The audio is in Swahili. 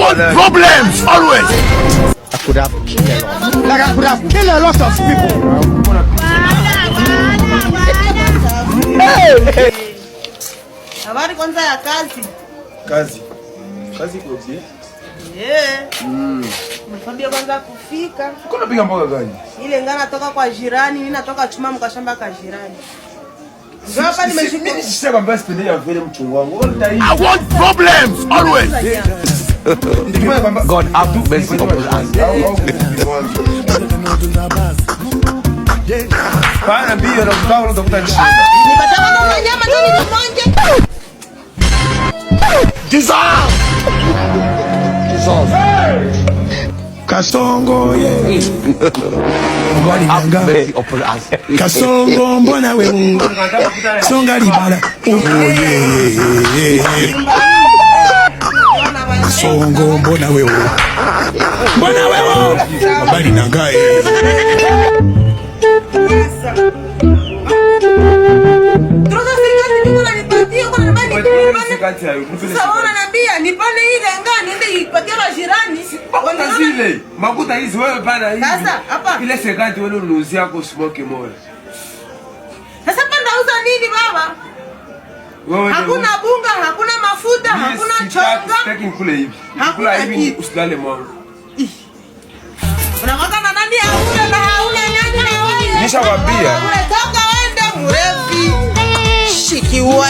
Want problems always. I could have killed a lot. Like I could have killed a lot of people. Habari kwanza ya kazi. Kazi. Kazi iko bien. Yeah. Mfabia kwanza kufika. Uko unapiga mboga gani? Ile ngana toka kwa jirani, mimi natoka chuma mkashamba ka jirani. Ndio hapa Mimi nimeshika. nishakwambia sipendi ya vile mchungu wangu. Wewe utai. I want problems always. God have mercy upon us. Pana mbio na kutaka utakuta nishinda. Nipata kwanza nyama ndio nimonje. Jesus. Jesus. Kasongo ye. God have mercy upon us. Kasongo mbona we songa libala. Oh yeah. Kasongo mbona wewe. Mbona wewe. Mobali na ngai. Sasa. 350 niko nanipatia kwa nani? Kati hayo. Sasa wewe unaniambia nipane ile ngani niende ipatie majirani. Makuta zile. Makuta hizi wewe pana hizi. Sasa hapa. Ile 50 wewe unauzia kwa smoke moja. Sasa hapa ndauza nini baba? Wewe Hakuna bunga, hakuna mafuta, hakuna chonga. Sitaki nikule hivi. Hakuna Nikula hivi kitu. usilale mwangu. Unakwaka na nani hauna na hauna nani na wewe. Nishakwambia. Unataka wende mrefi. Shikiwe.